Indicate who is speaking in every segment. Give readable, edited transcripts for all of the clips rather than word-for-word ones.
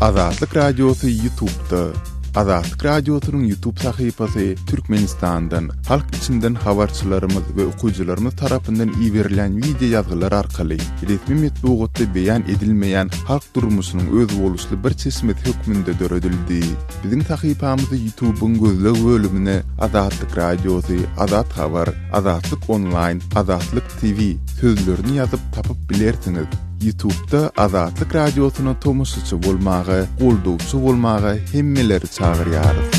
Speaker 1: Azatlyk Radiosy YouTube'da. Azatlyk Radiosynyň YouTube sahypasy Türkmenistandan, halk içinden habarçylarymyz we okyjylarymyz tarapyndan iberilýän wideo ýazgylar arkaly resmi metbugatda beýan edilmeýän halk durmuşynyň özboluşly bir çeşmesi hökmünde döredildi. Biziň sahypamyzy YouTube-yň gözleg bölümine Azatlyk Radiosy, Azat Habar, Azatlyk Onlaýn, Azatlyk TV sözlerini ýazyp tapyp bilersiňiz. Ýutubda Azatlyk Radiosyna tomaşaçy bolmaga, goldawçy bolmaga hemmeleri çagyrýarys.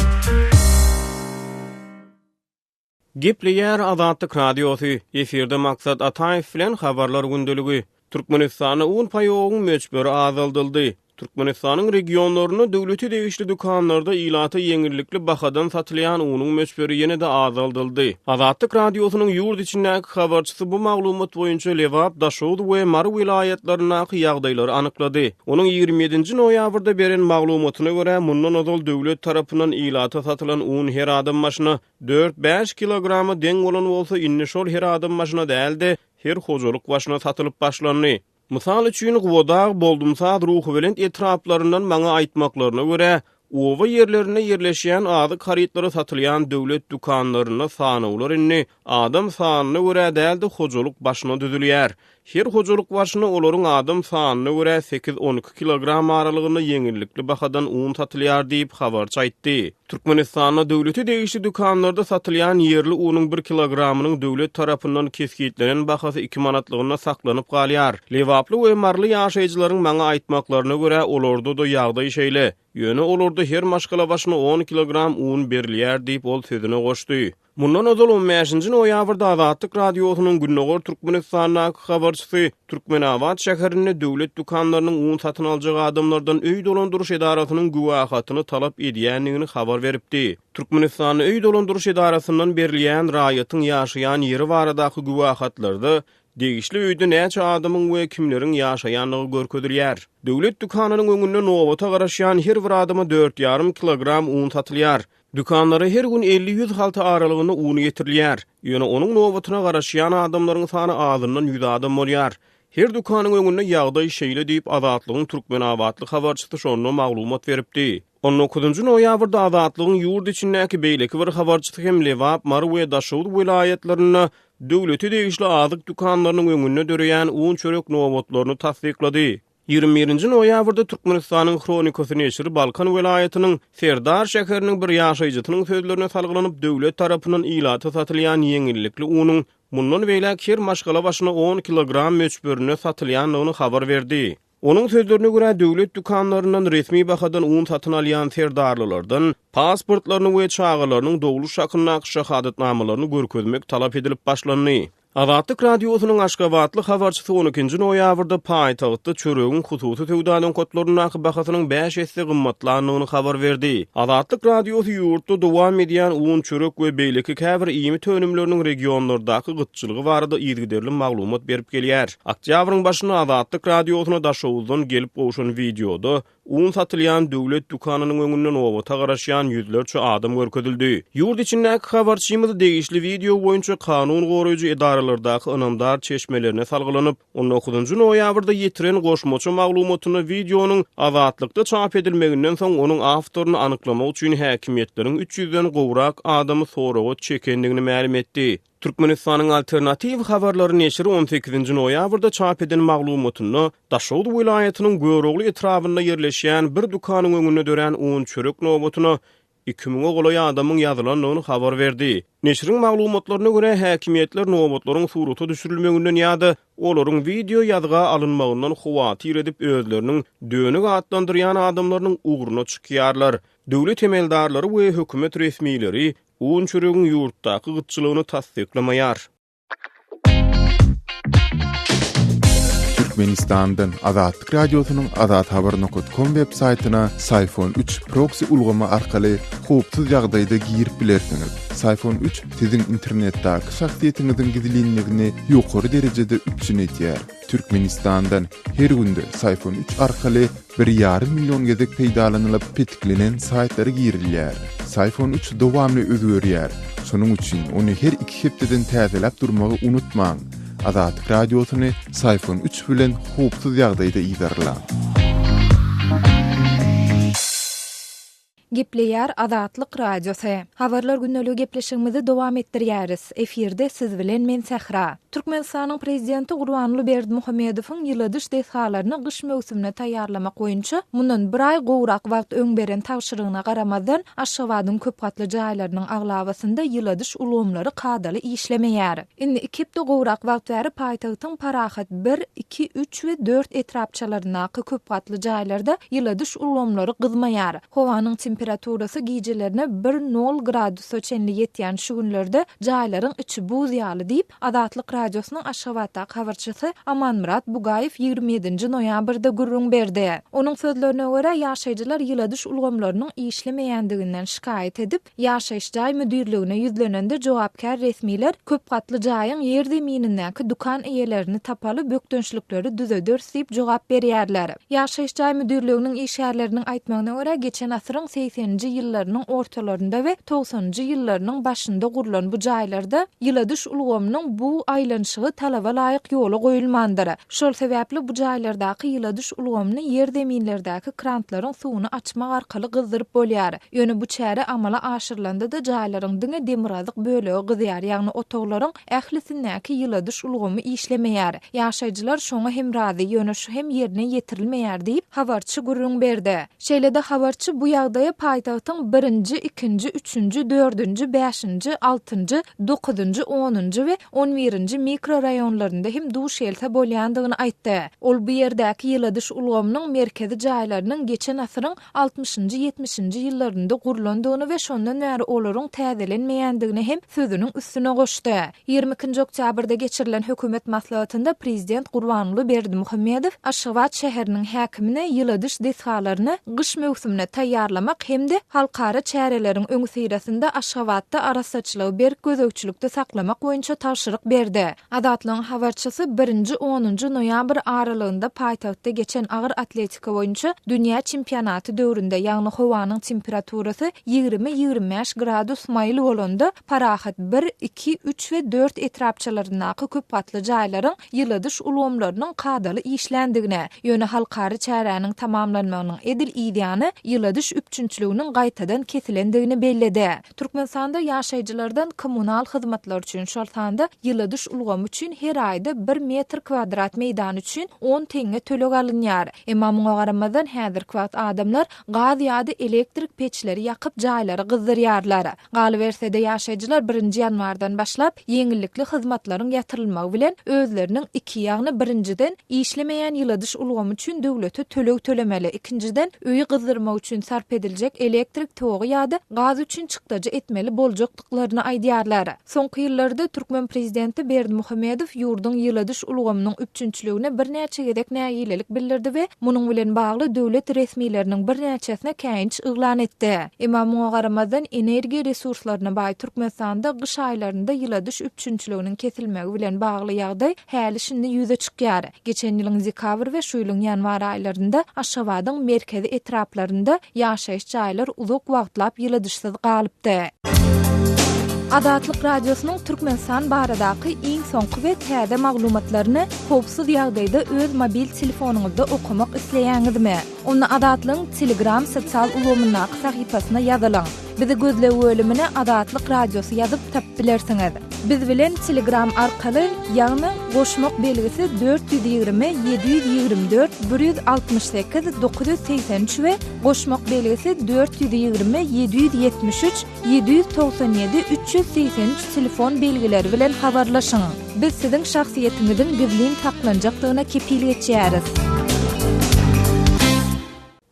Speaker 2: Gepleýär Azatlyk Radiosy, efirde Maksat Ataýew bilen Habarlar gündeligi. Türkmenistanda un paýogyň möçberi azaldyldy. Türkmenistanyň regionlarynda döwlete degişli dükanlarda ilata ýeňillikli bahadan satylýan unuň möçberi ýene-de azaldyldy. Azatlyk Radiosynyň ýurt içindäki habarçysy bu maglumat boýunça Lebap, Daşoguz we Mary welaýatlaryndaky ýagdaýlary anyklady. Onuň 27-nji noýabrda beren maglumatyna görä, mundan ozal döwlet tarapyndan ilata satylan un her adam başyna dört-bäş kilograma deň bolan bolsa, indi şol her adam başyna däl-de, her hojalyk başyna satylyp başlandy. Mysal üçin, Gubadag, Boldumsaz, Ruhubelent etraplaryndan maňa aýtmaklaryna görä, oba ýerlerinde ýerleşýän azyk harytlary satylýan döwlet dükanlarynda sanawlar indi adam sanyna görä däl-de, hojalyk başyna düzülýär. Her hojalyk başyna olaryň adam sanyna görä sekiz-on iki kilogram aralygynda ýeňillikli bahadan un satylýar diýip, habarçy aýtdy. Türkmenistanda döwlete degişli dükanlarda satylýan ýerli unuň bir kilogramynyň döwlet tarapyndan kesgitlenen bahasy iki manatlygynda saklanyp galýar. Lebaply we maryly ýaşaýjylaryň maňa aýtmaklaryna görä, olarda-da ýagdaý şeýle. Ýöne olarda her maşgala başyna on kilogram un berilýär diýip, ol sözüne goşdy. Mundan ozal on bäşinji noýabrda Azatlyk Radiosynyň Gündogar Türkmenistandaky habarçysy Türkmenabat şäherinde döwlet dükanlarynyň un satyn aljak adamlardan öý dolandyryş edarasynyň güwähatyny talap edýändigini habar beripdi. Türkmenistanda öý dolandyryş edarasyndan berilýän raýatyň ýaşaýan ýeri baradaky güwähatlarda degişli öýde näçe adamyň we kimleriň ýaşaýandygy görkezilýär. Döwlet dükanynyň öňünde nobata garaşýan her bir adama dört ýarym kilogram un satylýar. Dükanlara her gün elli-ýüz halta aralygynda un getirilýär. Ýöne onuň nobatyna garaşýan adamlaryň sany azyndan ýüz adam bolýar. Her dükanyň öňünde ýagdaý şeýle diýip, Azatlygyň türkmenabatly habarçysy şonda maglumat beripdi. On dokuzynjy noýabrda Azatlygyň ýurt içindäki beýleki bir habarçysy hem Lebap, Mary we Daşoguz welaýatlarynda döwlete degişli azyk dükanlarynyň öňünde döreýän un-çörek nobatlaryny tassyklady. 21-nji noýabrda Türkmenistanyň Hronikasy neşiri Balkan welaýatynyň Serdar şäheriniň bir ýaşaýjysynyň sözlerine salgylanyp, döwlet tarapyndan ilata satylýan ýeňillikli unuň mundan beýläk her maşgala başyna on kilogram möçberinde satylýandygyny habar berdi. Onuň sözlerine görä, döwlet dükanlaryndan resmi bahadan un satyn alýan serdarlylardan pasportlaryny we çagalarynyň dogluş hakyndaky şahadatnamalaryny görkezmek talap edilip başlandy. Azatlyk Radiosynyň aşgabatly habarçysy on ikinji noýabrda paýtagtda çöregiň hususy söwda nokatlaryndaky bahasynyň bäş esse gymmatlandygyny habar berdi. Azatlyk Radiosy ýurtda dowam edýän un, çörek we beýleki käbir iýmit önümleriniň regionlardaky gytçylygy barada yzygiderli maglumat berip gelýär. Oktýabryň başynda Azatlyk Radiosyna Daşoguzdan gelip gowşan wideoda Un satylýan döwlet dükanynyň öňünde nobata garaşýan ýüzlerçe adam görkezildi. Ýurt içindäki habarçymyz degişli wideo boýunça kanun goraýjy edaralardaky ynamdar çeşmelerine salgylanyp, on dokuzynjy noýabrda ýetiren goşmaça maglumatynda wideonyň Azatlykda çap edilmeginden soň onuň awtoryny anyklamak üçin häkimiýetleriň üç ýüzden gowrak adamy soraga çekendigini mälim etdi. Türkmenistanyň Alternatiw habarlary neşiri on sekizinji noýabrda çap eden maglumatynda, Daşoguz welaýatynyň Görogly etrabynda ýerleşýän bir dükanyň öňünde dörän un-çörek nobatyna iki müňe golaý adamyň ýazylandygyny habar berdi. Neşiriň maglumatlaryna görä, häkimiýetler nobatlaryň surata düşürilmeginden ýa-da olaryň wideo ýazga alynmagyndan howatyr edip, özleriniň dönük atlandyrýan adamlarynyň ugruna çykýarlar. Döwlet emeldarlary we hökümet resmileri Un-çöregiň ýurtdaky gytçylygyny tassyklamaýar.
Speaker 1: Türkmenistandan Azatlyk Radiosynyň azathabar nokat kom web saýtyna Syfon üç proksi ulgamy arkaly howpsuz ýagdaýda girip bilersiňiz. Syfon üç siziň internetdäki şahsyýetiňiziň gizlinligini ýokary derejede üpjün edýär. Türkmenistandan her günde Syfon üç arkaly bir ýarym million gezek peýdalanylyp petiklenen saýtlara girilýär. Syfon üç dowamly özgerýär. Şonuň üçin ony her iki hepdeden täzeläp durmagy unutmaň. Azatlyk Radiosyny Syfon üç bilen howpsuz ýagdaýda yzarlaň.
Speaker 3: Gepleýär Azatlyk Radiosy. Habarlar gündeligi gepleşigimizi dowam etdirýäris. Efirde siz bilen men Sähra. Türkmenistanyň Prezidenti Gurbanguly Berdimuhamedowyň ýyladyş desgalaryny gyş möwsümine taýýarlamak boýunça mundan bir aý gowrak wagt öň beren tabşyrygyna garamazdan, Aşgabadyň köpgatly jaýlarynyň aglabasynda ýyladyş ulgamlary kadaly işlemeýär. Indi iki hepde gowrak wagt bäri paýtagtyň Parahat bir, iki, üç we dört etrapçalaryndaky köpgatly jaýlarda ýyladyş ulgamlary gyzmaýar. Howanyň temperaturasy gijelerine bir nol gradusa çenli ýetýän şu günlerde jaýlaryň içi buz ýaly diýip, Azatlyk Radiosynyň Aşgabatdaky habarçysy Amanmyrat Bugaýew 27-nji noýabrda gürrüň berdi. Onuň sözlerine görä, ýaşaýjylar ýyladyş ulgamlarynyň işlemeýändiginden şikaýat edip, Ýaşaýyş jaý müdirligine ýüzlenende jogapkär resmiler köp gatly jaýyň ýerzeminindäki dükan eýelerini tapaly bökdençlikleri düzederis diýip jogap berýärler. Ýaşaýyş jaý müdirliginiň işgärleriniň aýtmagyna görä, geçen asyryň segseninji ýyllarynyň ortalarynda we togsanynjy ýyllarynyň başynda gurlan bu jaýlarda ýyladyş ulgamynyň bug aýlanyşygy talaba laýyk ýola goýulmandyr. Şol sebäpli bu jaýlardaky ýyladyş ulgamyny ýerzeminlerdäki krantlaryň suwuny açmak arkaly gyzdyryp bolýar. Ýöne bu çäre amala aşyrylanda-da jaýlaryň diňe demirgazyk bölegi gyzýar, ýagny otaglaryň ählisindäki ýyladyş ulgamy işlemeýär. Ýaşaýjylar şoňa hem razy, ýöne şu hem ýerine ýetirilmeýär diýip, habarçy gürrüň berdi. Şeýle-de habarçy bu ýagdaýa paýtagtyň birinji, ikinji, üçünji, dördünji, bäşinji, altynjy, dokuzynjy, onunjy we on birinji mikroraýonlarynda hem duş gelse bolýandygyny aýtdy. Ol bu ýerdäki ýyladyş ulgamynyň merkezi jaýlarynyň geçen asyryň altmyşynjy, ýetmişinji ýyllarynda gurlandygyny we şondan bäri olaryň täzelenmeýändigini hem sözüniň üstüne goşdy. 22-nji oktýabrda geçirilen hökümet maslahatynda prezident Gurbanguly Berdimuhamedow Aşgabat şäheriniň häkimine ýyladyş desgalaryny gyş möwsümine taýýarlamak hem-de halkara çäreleriň öňüsyrasynda Aşgabatda arassaçylygy berk gözegçilikde saklamak boýunça tabşyryk berdi. Azatlygyň habarçysy birinji, onunjy noýabr aralygynda paýtagtda geçen agyr atletika boýunça dünýä çempionaty döwründe, ýagny howanyň temperaturasy 20, 25 gradus maýyl bolanda, Parahat bir, iki, üç we dört etrapçalaryndaky köp gatly jaýlaryň ýyladyş ulgamlarynyň kadaly işländigine, ýöne halkara çäräniň tamamlanmagynyň edil yzýany ýyladyş üpjünçiliginiň gaýtadan kesilendigini belledi. Türkmenistanda ýaşaýjylardan kommunal hyzmatlar üçin, şol sanda ýyladyş ulgamy üçin her aýda bir metr kwadrat meýdan üçin on teňňe töleg alynýar. Emma muňa garamazdan, häzirki wagt adamlar gaz ýa-da elektrik peçleri ýakyp jaýlary gyzdyrýarlar. Galyberse-de, ýaşaýjylar birinji ýanwardan başlap, ýeňillikli hyzmatlaryň ýatyrylmagy bilen, özleriniň iki, ýagny birinjiden, işlemeýän ýyladyş ulgamy üçin döwlete töleg tölemeli, ikinjiden, öýi gyzdyrmak üçin sarp ediljek elektrik togy ýa-da gaz üçin çykdajy etmeli boljakdyklaryny aýdýarlar. Soňky ýyllarda türkmen prezidenti Berdimuhamedow ýurduň ýyladyş ulgamynyň üpjünçiligine birnäçe gezek nägilelik bildirdi we munuň bilen bagly döwlet resmileriniň birnäçesine käýinç yglan etdi. Emma muňa garamazdan, energiýa resurslaryna baý Türkmenistanda gyş aýlarynda ýyladyş üpjünçiliginiň kesilmegi bilen bagly ýagdaý häli-şindi ýüze çykýar. Geçen ýylyň dekabr we şu ýylyň ýanwar aýlarynda Aşgabadyň merkezi etraplarynda ýaşaýyş jaýlar uzak wagtlap ýyladyşsyz galypdy. Azatlyk Radiosynyň Türkmenistan baradaky iň soňky we täze maglumatlaryny howpsuz ýagdaýda öz mobil telefonyňyzda okamak isleýäňizmi? Onda Azatlygyň Telegram sosial ulgamyndaky sahypasyna ýazylyň. Bizi gözleg bölümine Azatlyk Radiosy ýazyp tapyp bilersiňiz. Biz bilen Telegram arkaly, ýagny goşmak belgisi 420 724 168 983 we goşmak belgisi 420 773 797 383 telefon belgileri bilen habarlaşyň. Biz siziň şahsyýetiňiziň gizlin saklanjakdygyna kepil geçýäris.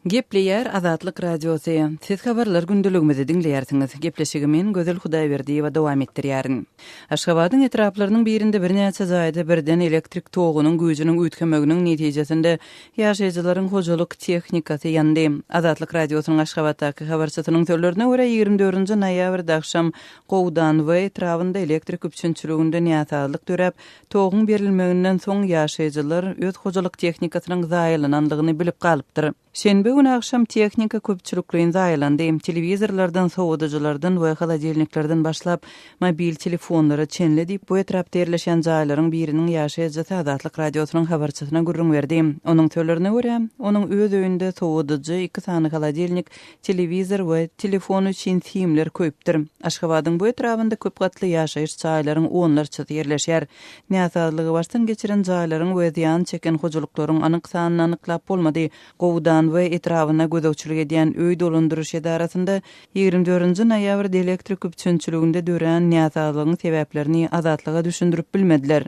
Speaker 4: Gepleýär Azatlyk Radiosy. Siz habarlar gündeligimizi diňleýärsiňiz. Gepleşigi men, Gözel Hudaýberdiýewa dowam etdirýärin. Aşgabadyň etraplarynyň birinde birnäçe jaýda birden elektrik togunyň güýjüniň üýtgemeginiň netijesinde ýaşaýjylaryň hojalyk tehnikasy ýandy. Azatlyk Radiosynyň Aşgabatdaky habarçysynyň sözlerine görä, 24-nji noýabrda agşam Gowdan we etrabynda elektrik üpjünçiliginde näsazlyk döräp, Toguň berilmeginden soň ýaşaýjylar öz hojalyk tehnikasynyň zaýalanandygyny bilip galypdyr. Şenbe güni. güni agşam tehnika köpçülikleýin zaýalandy. Telewizorlardan, sowadyjylardan we holodilniklerden başlap, mobil telefonlara çenli diýip, bu etrapda ýerleşýän jaýlaryň biriniň ýaşaýjysy Azatlyk Radiosynyň habarçysyna gürrüň berdi. Onuň sözlerine görä, onuň öz öýünde sowadyjy, iki sany holodilnik, telewizor we telefon üçin simler köýüpdir. Aşgabadyň bu etrabynda köp gatly ýaşaýyş jaýlaryň onlarçasy ýerleşýär. Näsazlygy başdan geçiren jaýlaryň we zyýan çeken hojalyklaryň anyk sanyny anyklap bolmady. Gowudanwe etrabyna gözegçilik edýän öý dolandyryş edarasynda 24-nji noýabrda elektrik üpjünçiliginde dörän näsazlygyň sebäplerini Azatlyga düşündirip bilmediler.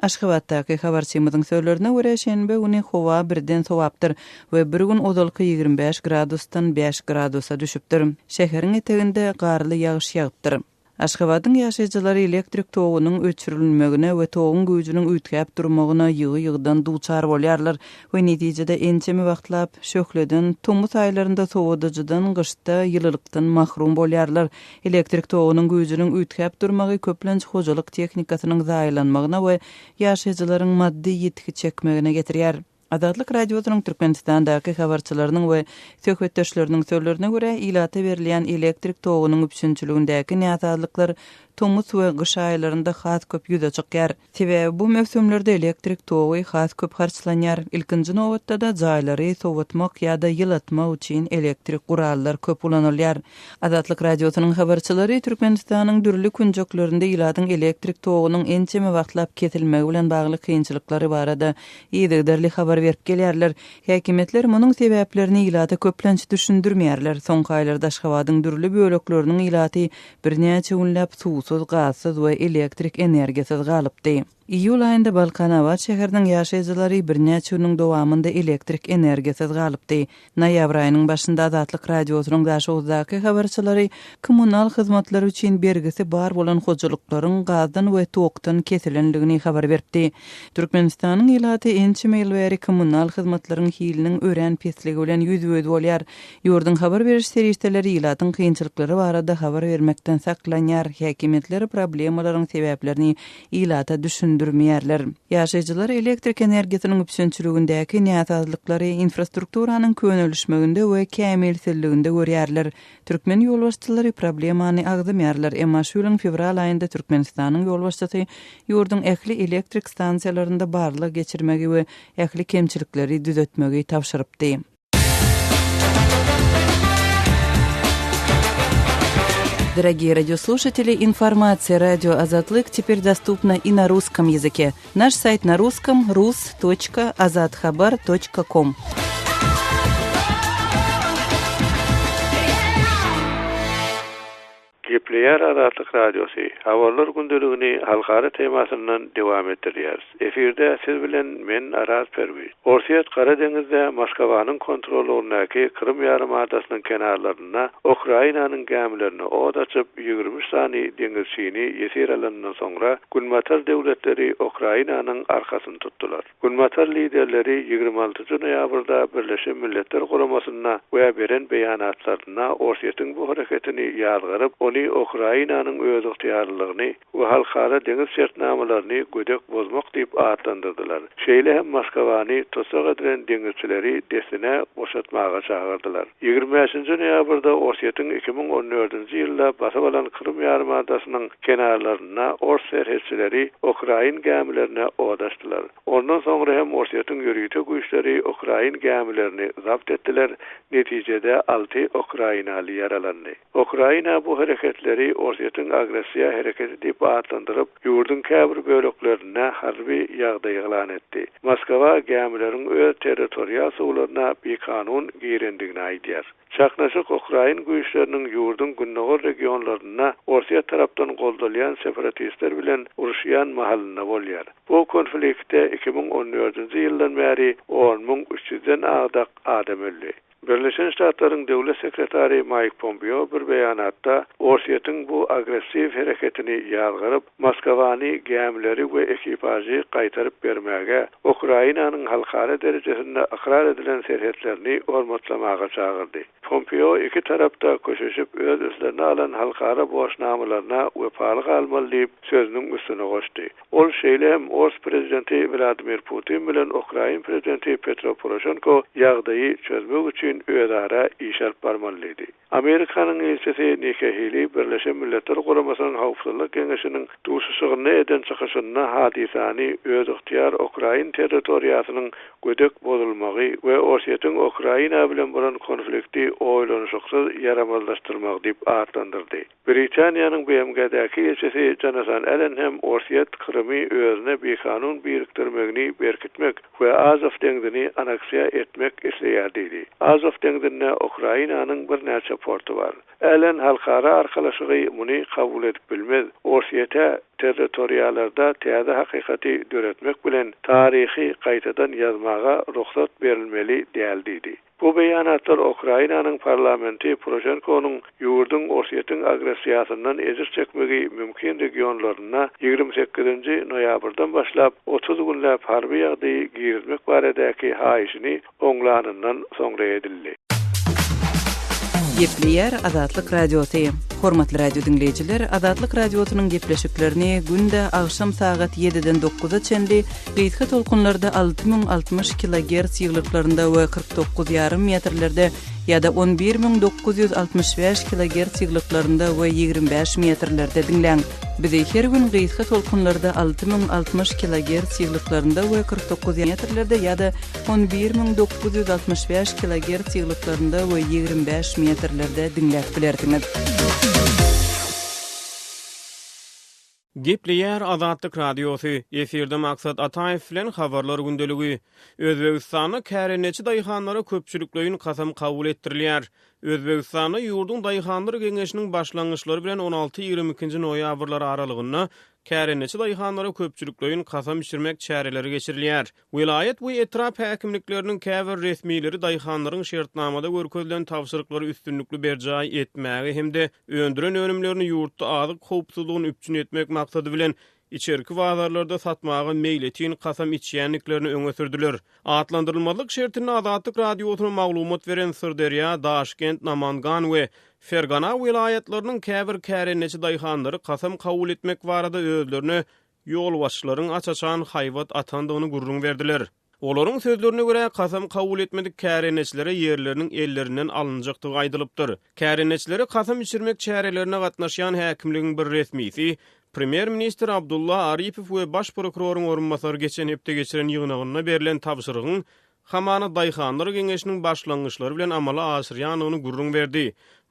Speaker 4: Aşgabatdaky habarçymyzyň sözlerine görä, şenbe güni howa birden sowapdyr we bir gün ozalky 25 gradusdan bäş gradusa düşüpdir. Şäheriň eteginde garly ýagyş ýagypdyr. Aşgabadyň ýaşaýjylary elektrik togunyň öçürilmegine we toguň güýjüniň üýtgäp durmagyna ýygy-ýygydan duçar bolýarlar we netijede ençeme wagtlap şöhleden, tomus aýlarynda sowadyjydan, gyşda ýylylykdan mahrum bolýarlar. Elektrik togunyň güýjüniň üýtgäp durmagy köplenç hojalyk tehnikasynyň zaýalanmagyna we ýaşaýjylaryň maddy ýitgi çekmegine getirýär. Azatlyk Radiosynyň Türkmenistandaky habarçylarynyň we söhbetdeşleriniň sözlerine görä, ilata berilýän elektrik togunyň üpjünçiligindäki näsazlyklar tomus we gyş aýlarynda has köp ýüze çykýar. Sebäbi bu möwsümlerde elektrik togy has köp harçlanýar, ilkinji nobatda-da jaýlary sowatmak ýa-da ýylatmak üçin elektrik gurallar köp ulanylýar. Azatlyk Radiosynyň habarçylary Türkmenistanyň dürli künjeklerinde ilatyň elektrik togunyň ençeme wagtlap kesilmegi bilen bagly kynçylyklary barada yzygiderli habar berip gelýärler. Häkimiýetler munuň sebäplerini ilata köplenç düşündirmeýärler. Soňky aýlarda Aşgabadyň dürli bölekleriniň ilaty birnäçe günläp suwsuz, gazsyz we elektrik energiýasyz galypdy. Iýul aýynda Balkanabat şäheriniň ýaşaýjylary birnäçe günüň dowamynda elektrik energiýasyz galypdy. Noýabr aýynyň başynda Azatlyk Radiosynyň Daşoguzdaky habarçylary kommunal hyzmatlar üçin bergisi bar bolan hojalyklaryň gazdan we tokdan kesilendigini habar beripdi. Türkmenistanyň ilaty ençeme ýyl bäri kommunal hyzmatlaryň hiliniň örän pesligi bilen ýüzbe-ýüz bolýar. Ýurduň habar beriş serişdeleri ilatyň kynçylyklary barada habar bermekden saklanýar, häkimiýetler problemalaryň sebäplerini ilata düşündirmeýärler. Ýaşaýjylar elektrik energiýasynyň üpjünçiligindäki näsazlyklary infrastrukturanyň könelişmeginde we kämilsizliginde görýärler. Türkmen ýolbaşçylary problemany agzamaýarlar, emma şu ýylyň fewral aýynda Türkmenistanyň ýolbaşçysy ýurduň ähli elektrik stansiýalarynda barlag geçirmegi we ähli kemçilikleri düzetmegi tabşyrypdy. Дорогие радиослушатели, информация радио Азатлык теперь доступна и на русском языке. Наш сайт на русском rus.azathabar.com.
Speaker 5: Gepleýär Azatlyk Radiosy, Habarlar gündeligini halkara temasyndan dowam etdirýäris. Efirde siz bilen men Araz Perwiz. Orsýet Gara deňizde Moskwanyň kontrollygyndaky Krym ýarymadasynyň kenarlarynda Ukrainanyň gämilerine ot açyp, 23 sany deňizçini ýesir alanyndan soňra, Günbatar döwletleri Ukrainanyň arkasyny tutdular. Günbatar liderleri 26 noýabrda Birleşen Milletler Guramasynda we beren beýanatlarynda Orsýetiň bu hereketini ýazgaryp, ony Ukrainanyň özygtyýarlylygyny we halkara deňiz şertnamalaryny gödek bozmak diýip atlandyrdylar. Şeýle hem Moskwany tussag edilen deňizçileri dessine boşatmaga çagyrdylar. 25 noýabrda Orsýetiň 2014-nji ýylda basyp alan Krym ýarymadasynyň kenarlarynda ors serhetçileri ukrain gämilerine od açdylar. Ondan soňra hem Orsýetiň ýörite güýçleri ukrain gämilerini zabt etdiler, netijede alty ukrainaly ýaralandy. Ukraina bu hereketleri Orsýetiň agressiýa hereketi diýip atlandyryp, ýurduň käbir böleklerinde harby ýagdaý yglan etdi. Moskwa gämileriň öz territorial suwlaryna bikanun girendigini aýdýar. Çaknyşyk ukrain güýçleriniň ýurduň gündogar regionlarynda Orsýet tarapdan goldalýan separatistler bilen uruşýan mahalynda bolýar. Bu konfliktde 2014-nji ýyldan bäri 10 300-den agdak adam öldi. Birleşen Ştatlaryň Döwlet sekretary Maýk Pompeo bir beýanatda Orsýetiň bu agressiw hereketini ýazgaryp, Moskwany gämileri we ekipažy gaýtaryp bermäge, Ukrainanyň halkara derejesinde ykrar edilen serhetlerini hormatlamaga çagyrdy. Pompeo iki tarap-da köşeşip öz üstlerine alan halkara borçnamalaryna wepaly galmaly diýip, sözüniň üstüne goşdy. Ol şeýle hem ors prezidenti Wladimir Putin bilen ukrain prezidenti Petro Poroşenko ýagdaýy çözmek üçin. üçin özara iş alyp barmaly diýdi. Amerikanyň ilçisi Niki Heýli Birleşen Milletler Guramasynyň Howpsuzlyk Geňeşiniň duşuşygynda eden çykyşynda hadysany özygtyýar ukrain territoriýasynyň gödek bozulmagy we Orsýetiň Ukraina bilen bolan konflikti oýlanyşyksyz ýaramazlaşdyrmagy diýip atlandyrdy. Britaniýanyň BMG-däki ilçisi Jonathan Allen hem Orsýet Krymy özüne bikanun birikdirmegini berkitmek we Azow deňzini aneksiýa etmek isleýär diýdi. Azow deňzinde Ukrainanyň birnäçe porty bar. Allen halkara arkalaşygy muny kabul edip bilmez, Orsýete territoriýalarda täze hakykaty döretmek bilen taryhy gaýtadan ýazmaga rugsat berilmeli däl diýdi. Bu beýanatlar Ukrainanyň parlamenti Poroşenkonyň ýurduň Orsýetiň agressiýasyndan ejir çekmegi mümkin regionlarynda 28-nji noýabrdan başlap 30 günläp harby ýagdaýy girizmek baradaky haýyşyny oňlanyndan soňra edildi.
Speaker 4: Gepleýär Azatlyk Radiosy. Hormatly radio diňleýjiler, Azatlyk Radiosynyň gepleşiklerini günde agşam sagat ýediden dokuza çenli gysga tolkunlarda 6060 kilogerts ýygylyklarynda we 49 ýarym metrlerde ýa-da 11965 kilogerts ýygylyklarynda we 25 metrlerde diňläň. Bizi her gün gysga tolkunlarda 6060 kilogerts ýygylyklarynda we 49 metrlerde ýa-da 11965 kilogerts ýygylyklarynda we 25 metrlerde diňläp bilersiňiz.
Speaker 2: Gepleýär Azatlyk Radiosy, Efirde Maksat Ataýew bilen Habarlar gündeligi. Özbegistanda kärendeçi daýhanlara köpçülikleýin kasam kabul etdirilýär. Özbegistanda ýurduň Daýhanlar geňeşiniň başlangyçlary bilen on alty-ýigrimi ikinji noýabrlar aralygynda kärendeçi daýhanlara köpçülikleýin kasam içirmek çäreleri geçirilýär. Welaýat we etrap häkimlikleriniň käbir resmileri daýhanlaryň şertnamada görkezilen tabşyryklary üstünlikli berjaý etmäge hem-de öndüren önümlerini ýurtda azyk howpsuzlygyny üpjün etmek maksady bilen içerki bazarlarda satmaga meýletin kasam içýändiklerini öňe sürdüler. Atlandyrylmazlyk şertinde Azatlyk Radiosyna maglumat beren Syrderýa, Daşkent, Namangan we Fergana welaýatlarynyň käbir kärendeçi daýhanlary kasam kabul etmek barada özlerine ýolbaşçylaryň aç-açan haýbat atandygyny gürrüň berdiler. Olaryň sözlerine görä, kasam kabul etmedik kärendeçilere ýerleriniň ellerinden alynjakdygy aýdylypdyr. Kärendeçilere kasam içirmek çärelerine gatnaşýan häkimligiň bir resmisi, premýer-ministr Abdulla Aripow we baş prokuroryň orunbasary geçen hepde geçiren ýygnagynda berlen tabşyrygyň Hamana daýhanlar geňeşiniň başlangyçlary bilen amala aşyrýandygyny gürrüň berdi.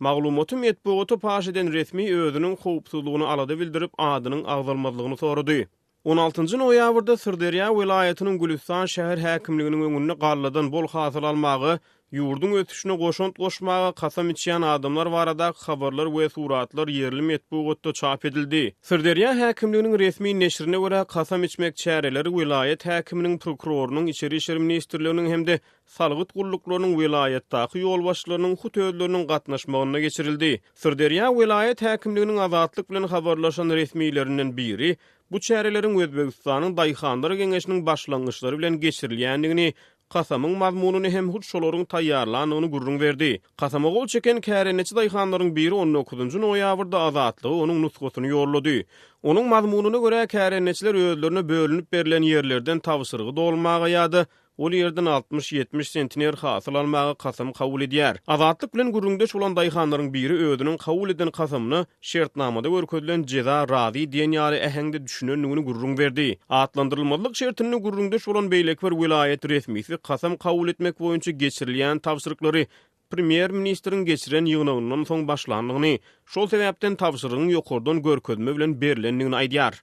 Speaker 2: Maglumaty metbugata paş eden resmi özüniň howpsuzlygyna alada bildirip, adynyň agzalmazlygyny sorady. On altynjy noýabrda Syrderýa welaýatynyň Gülüstan şäher häkimliginiň öňünde galladan bol hasyl almaga, ýurduň ösüşine goşant goşmaga kasam içýän adamlar baradaky habarlar we suratlar ýerli metbugatda çap edildi. Syrderýa häkimliginiň resmi neşirine görä, kasam içmek çäreleri welaýat häkiminiň, prokurorynyň, Içeri işler ministrliginiň hem-de salgyt gulluklarynyň welaýatdaky ýolbaşçylarynyň hut özleriniň gatnaşmagynda geçirildi. Syrderýa welaýat häkimliginiň Azatlyk bilen habarlaşan resmilerinden biri bu çäreleriň Özbegistanyň Daýhanlar geňeşiniň başlangyçlary bilen geçirilýändigini Kasamyň mazmunyny hem hut şolaryň taýýarlandygyny gürrüň berdi. Kasama gol çeken kärendeçi daýhanlaryň biri on dokuzynjy noýabrda Azatlyga onuň nusgasyny ýollady. Onuň mazmunyna görä, kärendeçiler özlerine bölünip berlen ýerlerden tabşyrygy dolmaga ýa-da ol ýerden altmyş-ýetmiş sentner hasyl almaga kasam kabul edýär. Azatlyk bilen gürrüňdeş bolan daýhanlaryň biri özüniň kabul eden kasamyna şertnamada görkezilen jeza razy diýen ýaly äheňde düşünendigini gürrüň berdi. Atlandyrylmazlyk şertinde gürrüňdeş bolan beýleki bir welaýat resmisi kasam kabul etmek boýunça geçirilýän tabşyryklary premýer-ministriň geçiren ýygnagyndan soň başlandygyny, şol sebäpden tabşyrygyň ýokardan görkezme bilen berlendigini aýdýar.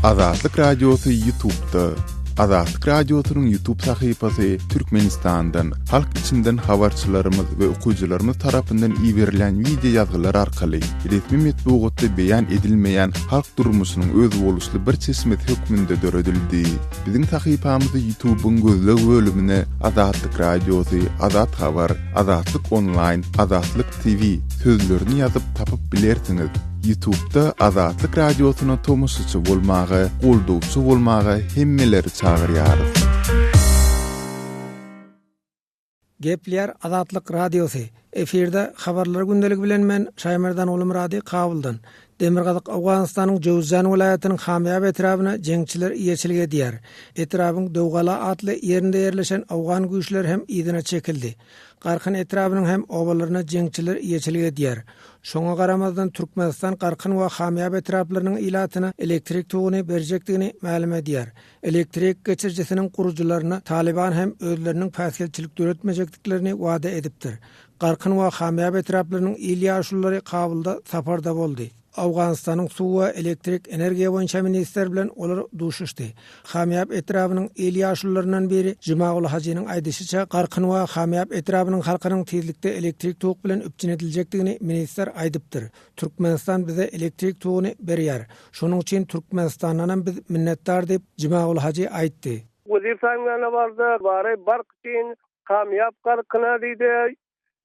Speaker 1: Azatlyk Radiosy Ýutubda. Azatlyk Radiosynyň Ýutub sahypasy Türkmenistandan, halk içinden habarçylarymyz we okyjylarymyz tarapyndan iberilýän wideo ýazgylar arkaly resmi metbugatda beýan edilmeýän halk durmuşynyň özboluşly bir çeşmesi hökmünde döredildi. Biziň sahypamyzy Ýutubyň gözleg bölümine Azatlyk Radiosy, Azat Habar, Azatlyk Onlaýn, Azatlyk TV sözlerini ýazyp tapyp bilersiňiz. Ýutubda Azatlyk Radiosyna tomaşaçy bolmaga, goldawçy bolmaga hemmeleri çagyrýarys.
Speaker 6: Gepleýär Azatlyk Radiosy. Efirde Habarlar gündeligi bilen men Şaýmerdan Gulumyrady Kabuldan. Demirgazyk Owganystanyň Jöwüzjan welaýatynyň Hamýap etrabyna jeňçiler eýeçilik edýär. Etrabyň Döwgala atly ýerinde ýerleşen owgan güýçleri hem yzyna çekildi. Garkyn etrabynyň hem obalaryna jeňçiler eýeçilik edýär. Şoňa garamazdan, Türkmenistan Garkyn we Hamýap etraplarynyň ilatyna elektrik toguny berjekdigini mälim edýär. Elektrik geçirijisiniň gurujylaryna Talyban hem özleriniň päsgelçilik döretmejekdiklerini wada edipdir. Garkyn we Hamýap etraplarynyň il ýaşululary Kabulda saparda boldy. Owganystanyň suw we elektrik energiýa boýunça ministri bilen olar duşuşdy. Hamýap etrabynyň il ýaşulularyndan biri Jumaguly Hajynyň aýdyşyça, Garkyn we Hamýap etrabynyň halkynyň tizlikde elektrik tok bilen üpjün ediljekdigini ministr aýdypdyr. Türkmenistan bize elektrik toguny berýär. Şonuň üçin Türkmenistandanam biz minnetdar diýip, Jumaguly Hajy aýtdy.
Speaker 7: Wezir saýyň bardy, bary bark üçin Kamýap Garkyna diýdi.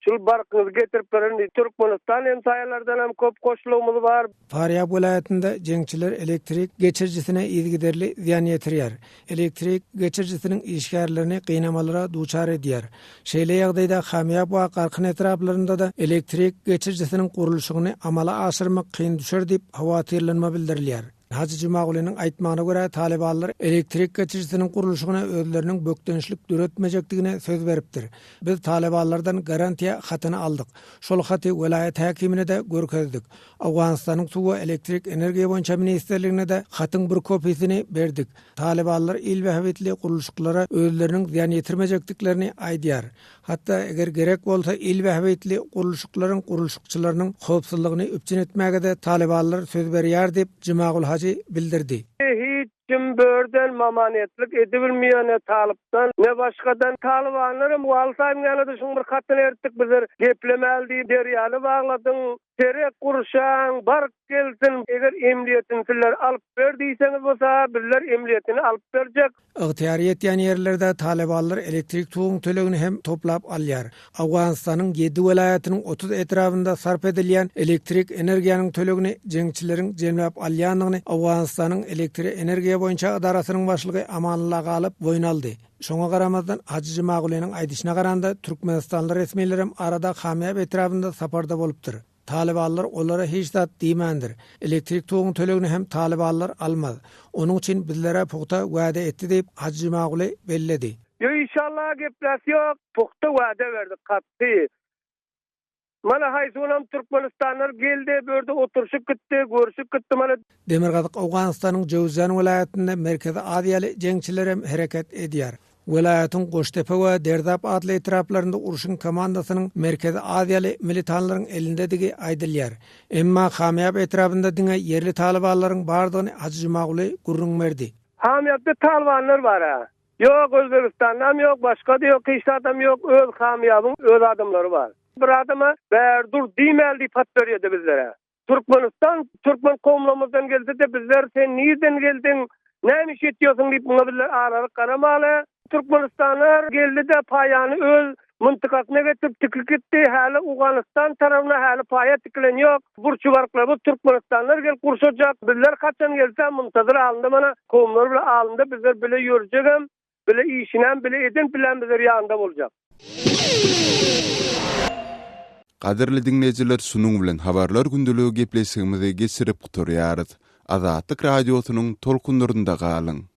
Speaker 7: Şul barkyňyzy getirip beren diýdi. Türkmenistan hemsaýalardanam köp goşlugymyz bar.
Speaker 6: Farýab welaýatynda jeňçiler elektrik geçirijisine yzygiderli zyýan ýetirýär. Elektrik geçirijisiniň işgärlerini gynamalara duçar edýär. Şeýle ýagdaýda Hamýap we Garkyn etraplarynda-da elektrik geçirijisiniň gurluşygyny amala aşyrmak kyn düşer diýip howatyrlanma bildirilýär. Hajy Jumagulynyň aýtmagyna görä, talybanlar elektrik geçirijisiniň gurluşygyna özleriniň bökdençlik döretmejekdigine söz beripdir. Biz talybanlardan garantiýa hatyny aldyk. Şol haty welaýat häkimine-de görkezdik. Owganystanyň suw we elektrik energiýa boýunça ministrligine-de hatyň bir kopiýasyny berdik. Talybanlar il bähbitli gurluşyklara özleriniň zyýan ýetirmejekdiklerini aýdýar. Hatda eger gerek bolsa il bähbitli gurluşyklaryň gurluşykçylarynyň howpsuzlygyny üpjün etmäge-de talybanlar söz berýär diýip, Jumagul Hajy bildirdi.
Speaker 7: Hiç kim börden mamanetlik edibilmiýär ne talypdan, ne başgadan. Talybanlaram Waly saýyň ýanyna-da şuň bir hatyny ertdik bizler geplemäli diýip derýany bagladyň, terek gurşaň, bark gelsin, eger emliýetini sizler alyp ber diýseňiz bolsa bizler emliýetini alyp berjek.
Speaker 6: Ygtyýary ýetýän ýerlerde talybanlar elektrik toguň tölegini hem toplap alýar. Owganystanyň ýedi welaýatynyň 30 etrabynda sarp edilýän elektrik energiýanyň tölegini jeňçileriň jemläp alýandygyny Owganystanyň Elektroenergiýa boýunça edarasynyň başlygy Amanullah Galyp boýun aldy. Şoňa garamazdan, Hajy Jumagulynyň aýdyşyna garanda, türkmenistanly resmilerem arada Hamýap etrabynda saparda bolupdyr. Talybanlar olara hiç zat diýmändir. Elektrik toguň tölegini hem talybanlar almaz. Onuň üçin bizlere pugta wada etdi diýip, Hajy Jumaguly belledi.
Speaker 7: Ýok inşallah gepläsi ýok. Pugta wada berdi katdy. Mana haýsy Türkmenistanlar geldi bu ýerde oturşyp gitdi görüşip gitdi mana.
Speaker 6: Demirgazyk Owganystanyň Jöwüzjan welaýatynda Merkezi Aziýaly jeňçiler hem hereket edýär. Welaýatyň Goştepe we Derzap atly etraplarynda urşuň komandasynyň Merkezi Aziýaly militanlaryň elindedigi aýdylýar. Emma Hamýap etrabynda diňe ýerli talybanlaryň bardygyny Hajy Jumaguly gürrüň berdi.
Speaker 7: Hamýapda talybanlar bar-a. Ýok, Özbegistandam ýok, başga-da ýok, hiç zadam ýok, öz Hamýabyň öz adamlary bar. Bir adama bäri dur diýmäli diýip hat berýärdi bizlere. Türkmenistan türkmen kowumlarymyzdan gelsede bizler sen nirden geldiň, näme iş etýärsiň diýip muňa bizler aralyk garamaly. Türkmenistanlar geldide paýany öz myntykasyna getirip tikip gitdi, häli Owganystan tarabyna häli paýa tikilen ýok. Burçy barklarymyz türkmenistanlar gelip gurşajak. Bizler haçan gelse muntazyr alynda mana kowumlar bile alynda bizler bile ýörjegem. Bile işinem bile eden bilen bizler ýanynda boljak.
Speaker 1: Gadyrly diňleýjiler şunuň bilen habarlar gündeligi gepleşigimizi geçirip gutarýarys. Azatlyk Radiosynyň tolkunlarynda galyň.